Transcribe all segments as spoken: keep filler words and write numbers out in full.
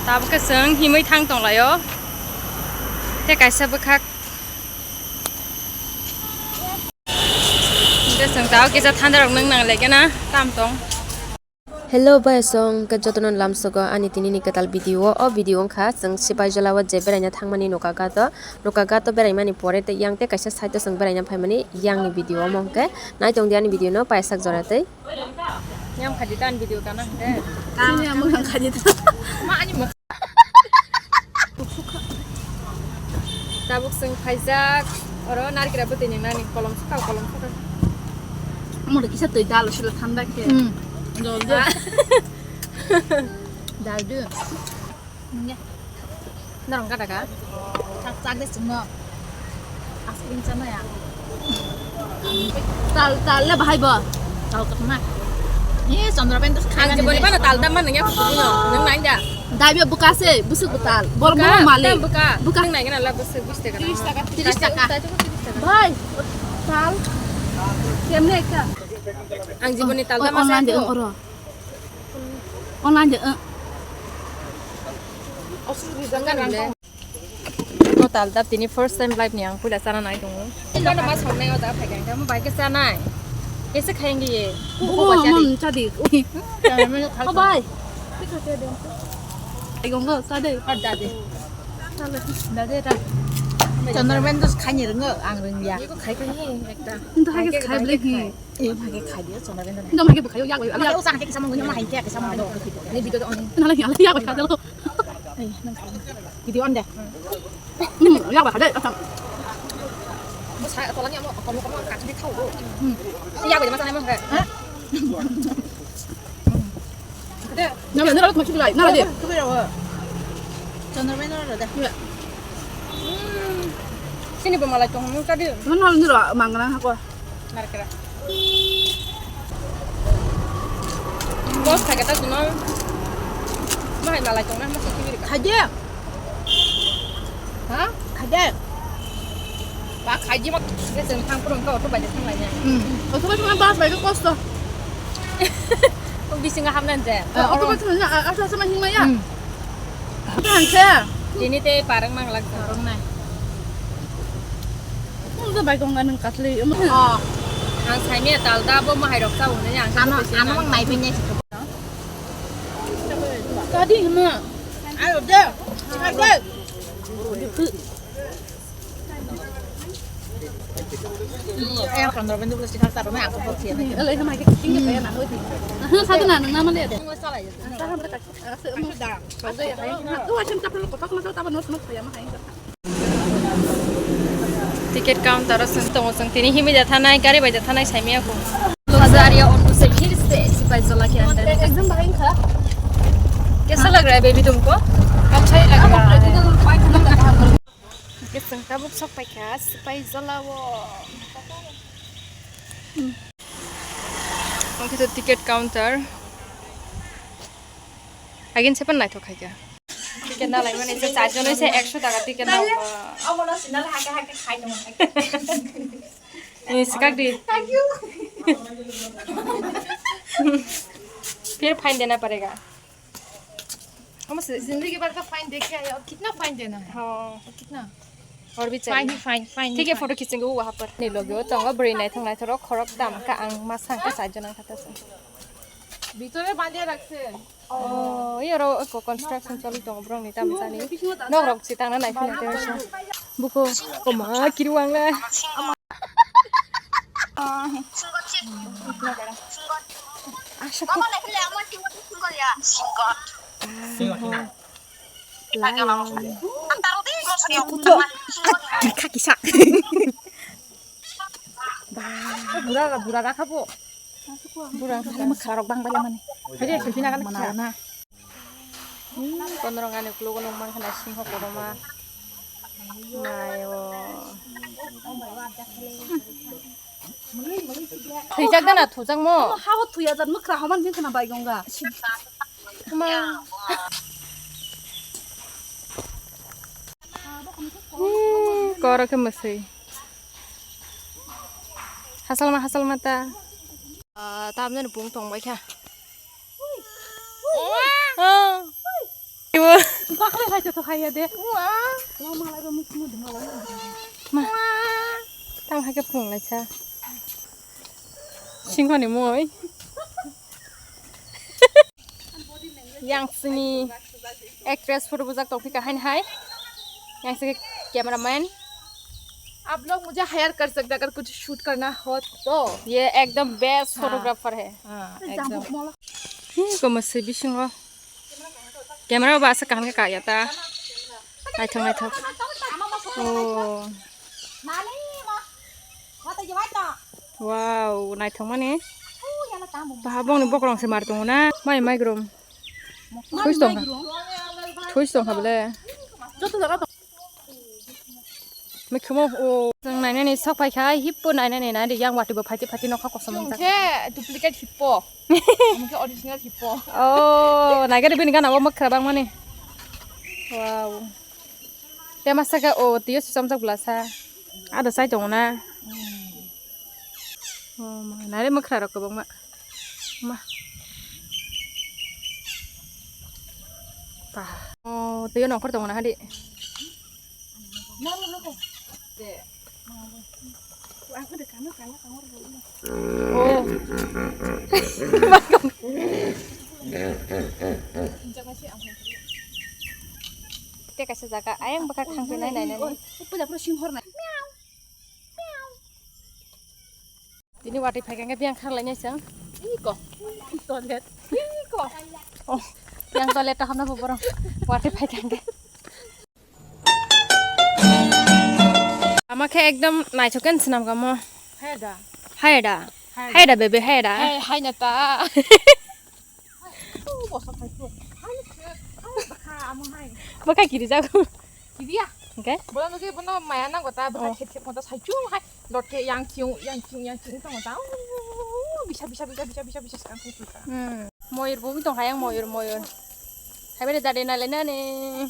Tabuk khe chwng himwi thang tonglaio. Tei kaisa bwkhak. Hingke chwng tabuk kisa thandarok nwng nang lai khe na tam tong. Hello bai song ke jotono lamsogo ani tini ni kwtal video o. O video wngkha chwng Sipaijala o je beraina thangmani Noka Ghat o. Noka Ghat o beraimani pore tei yang tei kaisa side o chwng beraina phaimani yang ni video omo hwnkhe nai tong di ani video no paisak jora tei. Yang khaji tan video kana hwnkhe. Sini yang mwkhang khaji tan. Ma ani mwkhang. Tabuk chwng phaijak, oro narikra bwtwi ni nani kolom saka, kolom saka. Omo kisa twi dal sila thanda khe. Hmm. Dal de. Ah. Dal de. Nge. Norong gada ga. Chak chak de chwngno. Ice cream chana ya. Tal, tal le bahai bo. Tal kotma. Ni Chandra Ben to khang jiboni bana tal dam man ya kutu no. Nang nang ja. Dai be buka se, busuk butal. Bor mo male. Buka. Buka. Nang nang la busuk bis taka. Tiris taka. Tiris taka. Bhai, tal. Kemne ekta. Ang jiboni tal dam online de oro. Online de. Ko tal dap tini first time live ni ang puila chana nai tongo. Ino ma songnai o da phai kang mo bai ke chanai. Kese khaenge ye. Ko ba chadi. Chadi. Ko bai. Ai gongo chadi. Ar dade. Dade ra. Chandra Ben dos khani ringo ang ringya. Iko khai khai ekta. Ndo hai khai blek hi. Eh, mage khai dia Chandra Ben. Ndo mage bukhayo yak bai. Ala usa ke sama ngunya ma hai ke sama ngunya. Ni video on. Nala ya ya bai khadalo. Eh, nang khai. Video on de. Hmm, ya ba khade. Mo sa to lani amo ko ko ka chi khau do. Hmm. Ya ba ma sa mo ka. Ha? Nala nala ko chulai. Nala de. Chandra Ben nala de. Sini bo malai tong mo ka de. Nala nala mangana ha ko. Narikra. Bos khaikhe ta chwngno. Bahai malai tongna hwnma se kibiri ka. Khaide. Ha? Khaide. Ba khaide ma se chwng thang phuru wngkha auto bai thang laina. Hmm. Auto bai thang bus bai khe kosto. Bisingo hapna je. Auto bai thang na auto sama himma ya. Hmm. Thang khe. Tini tei parang mang lak parang nai. Ang bai kong anang katli. Oh. Ang saimia tal da bo mahai rok chao ne ang. Ano ano mang nai bini. Kadi hima. Ayo de. Ayo de. Eh, pondro minit dulu sih, tak taruh, aku kok sih. Ele sama ke king ke na hoi. Ha, satu na na male de. Salai. Ticket counter o chwng tongo, chwng tini himwi da thanai, gari bai da thanai saimia kho. Bazaria on se phir se Sipaijala ke andar. Ekdom bahai kha. Kaisa lag raha hai baby tumko? Achha hi lag raha hai. Ke chwng tabuk sok paikha Sipaijala o. Omo khe to ticket counter. Again sepan naithok khaikha. Ticket na laimani se charjon se eksho taka ticket na. Omo no sinal hake hake khai tong. Ni sikak di. Thank you. फिर फाइन देना पड़ेगा। हम जिंदगी भर का फाइन देख के आए, और कितना फाइन देना है? हाँ। और कितना? और भी चाहिए। फाइन ही फाइन, फाइन ही ठीक है, फाइन। फोटो खींचेंगे वो वहाँ पर। Ni logi o tongo bwrwi naithok naithok rok, khorok dam ka ang ma sang ka charjon ang kha ta se. ভিতরে বাঁধিয়ে রাখছে। Oh, yoro ko construction choli tongo borok ni tamo chani. Nok rok si tangna nai phina te se. Buko koma kiru ang le. Asa ko. Lai. Kuto. Kaki sa. Ba. Bura bura rakha bo. Bura. Makharok bang bala mani. Hede selfie na kan mana na. Hmm, kono rong ani uklogo nukmankha na singho kotorma. Naio. Thwijak gana thujakmo. Hao thuya jat mwkhra homan bini khna bai gongga. Ma. Hmm, koro khe mwswi. Hasalma, hasalma ta. Ah, tamni bung tong bai kha. Ah. Ibo. To haya de. Ma. Tamo hai khe phunuk laisa. Singhoni mui. Yang sini actress photo bujak tong phika hain hai. Yang sini cameraman. आप लोग मुझे हायर कर सकते हैं अगर कुछ शूट करना हो तो। ये एकदम बेस्ट हाँ। फोटोग्राफर है। हाँ, एकदम। Hi, ko masi bisingo. Camera ba asa kaham khe kaya ta. Naithok naithok. Oh. Wow, naithok mani. Baha bongni bokorong se mar tongo na. Mai mai grom. Thuis tong kha. Thuis tong kha bole. Mikhumo o. Chwng nainani sok phai kha, hippo nainani nai yang watwi bo phaiti phaiti nokha kosom wng jak. Khe duplicate hippo. Omo khe original hippo. Oh, naigari bini gana o mwkhra bang mani. Wow. Te masa khe o tiyo sumjak bwlasa. Ada sai tongo na. Oh, ma, nare mwkhra rok kwbangma. Ma. Pa. Oh, twiyo nongkhor tongo na hadi. Oh. Te kaisa jaga ayang bwkha thang nai nai nai. Tini watwi phai kha khe biyang kharlainai chwng. Iko. Toilet. Iko. Oh, yang toilet ta hamna bo borok. Watwi phai kha khe. Ama khe ekdom naithok khe swnam kamo. Hai da. Hai da. Hai da. Hai da bebe hai da. Hai, hai na ta. Bwkha kiri jago. Kiriya. Hwnkhe? Bola nugwi bono maya nango ta, bwkha Oh. Khet khet mota sai chung hai. Lotke yang chiung, yang chiung, yang chiung tongo ta. Bisa, bisa, bisa, bisa, bisa, bisa sekarang kutu ta. Hmm. Moyur bo tong hayang moyur, moyur. Hai bere dade nale nani.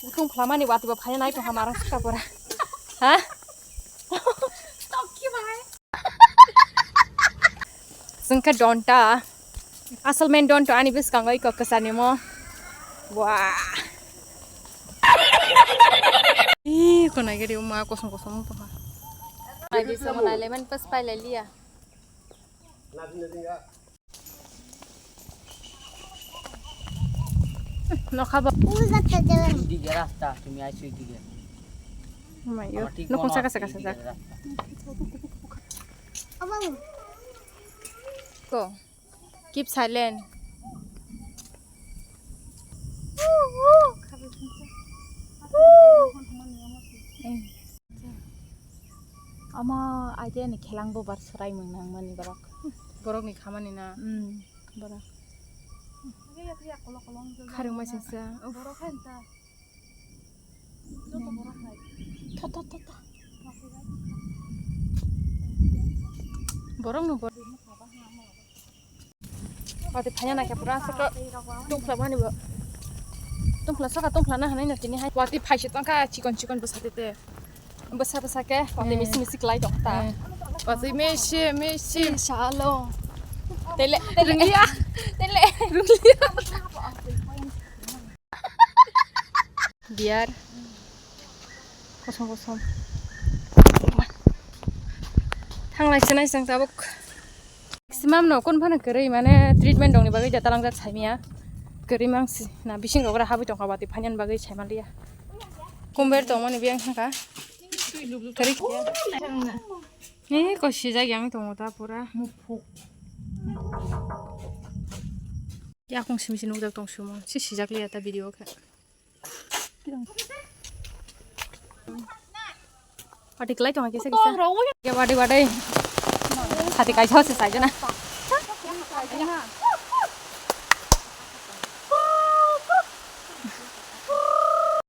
Kutung phlamani wati bo phaya nai tong hamarang sika pora. Ha? Stop ki bai. Chwng khe donta. Asal main donta ani bwskango iko kwcharni mo. Wah. Ih, ko nai gari ma kosom kosom tongkha. Nai di sama nai lemon pas pai lai liya. Nokha bo. Ui, gacha jalan. Dige rasta, tumi aisoi dige. Mayo. Ama thik nokong bono saka saka soi saka. Dige rasta. Abang. Ko. Keep silent. Omo aide ni khelang bubar swrai mung nang mani borok. Borok ni khamani na. Hmm, borok. Kharwng mai singsa. Uff. Tho, tho, tho, tho. Borok no borok. Watwi phanya naikha pura aswk tongphla mani bo. Tongphla saka tongphla na hinwi no tini hai. Watwi phaisa tongkha chikon chikon bwsa tete. Bwsa bwsa khe watwi misi misi klai tongkha ta. Watwi misi misi. Salo. Tele tele. Runglia. Tele. Runglia. Biyar. Kosom kosom. Thanglai se nai chwng tabuk. Maximum no kon phano kwrwi mane treatment rokni bagwi da talangjak saimaya. Kwrwi mangsi na bising rok ora habwi tongkha watwi phainani bagwi saimaliya. Kumber tongmani biyang thangkha. Kwrwi. Ni ko sijak yang tongo ta pura. Yakung simi si nukjak tong sumo. Si sijak liya ta video khe. Pati kelai tong kisa kisa. Ya wadi wadi. Pati kaisa se saja na.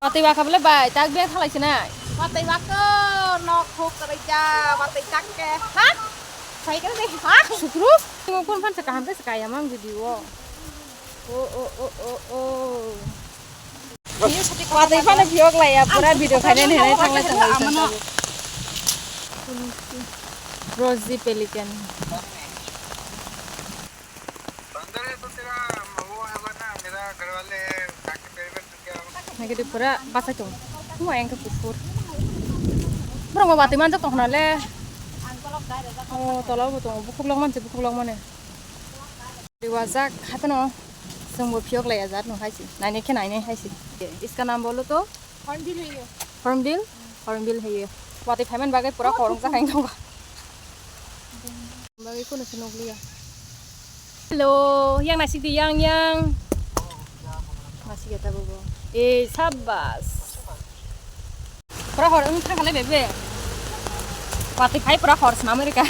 Pati waka bole bai tak be thalai sinai. Pati waka nok khok kerja pati tak ke. Ha? Sai kene deh. Ha? Sukru. Tengok pun pan sekaham te sekaya mang video. Oh oh oh oh oh. Watwi phano vlog laiya, pura video khainani hinwi thanglai tonglaisong tabuk. Rosy Pelican. अंदर है तो तेरा वो होगा ना, मेरा घर वाले हैं, ताकि मेरे को Nagidi pura bachai tongo. Mo engke kuphur. Borok bo watwi manjak tongkha nale. O tola bo tongo. Bukhuk lok manse bukhuk lok mane. Riwajak hapheno chwngbo phiyok lai ajat no haisi. Nainai khe nainai haisi. Iska nam bolo to? Hornbill hai ye. Hornbill? Hornbill hai ye. Watwi phaiman bagwi pura khorok jak hai tongo. Bagwi kono se nukliya. Hello, yang nasik di yang yang. Masih kata bobo. Eh, sabas. Pura hor wng thang khalai bebe. Watwi phai pura hor swnam rika.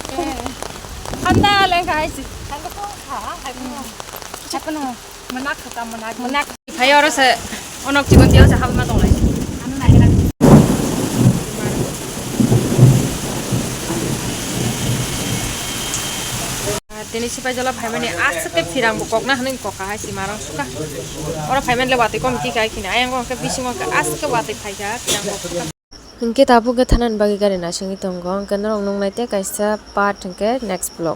Thanda lengkha hai si. Thanda ko ha hai ko. Hai ko no. Manak kha manak. Manak. Phai oro se onok chikon tiyo se habma tonglai. Ano nai rak. Tini sipai jala phaimani aswk khe phirang bo kokna hwnwi kokha hai si marang suka. Oro phaimani le watwi kom khe kai khini ayang khe bisingo khe aswk khe watwi phaikha phirang bo kokha. Hinkhe tabuk khe thanani bagwi gari naisingwi tongo, hinkhe norok nuknai tei kaisa part hinkhe next vlog.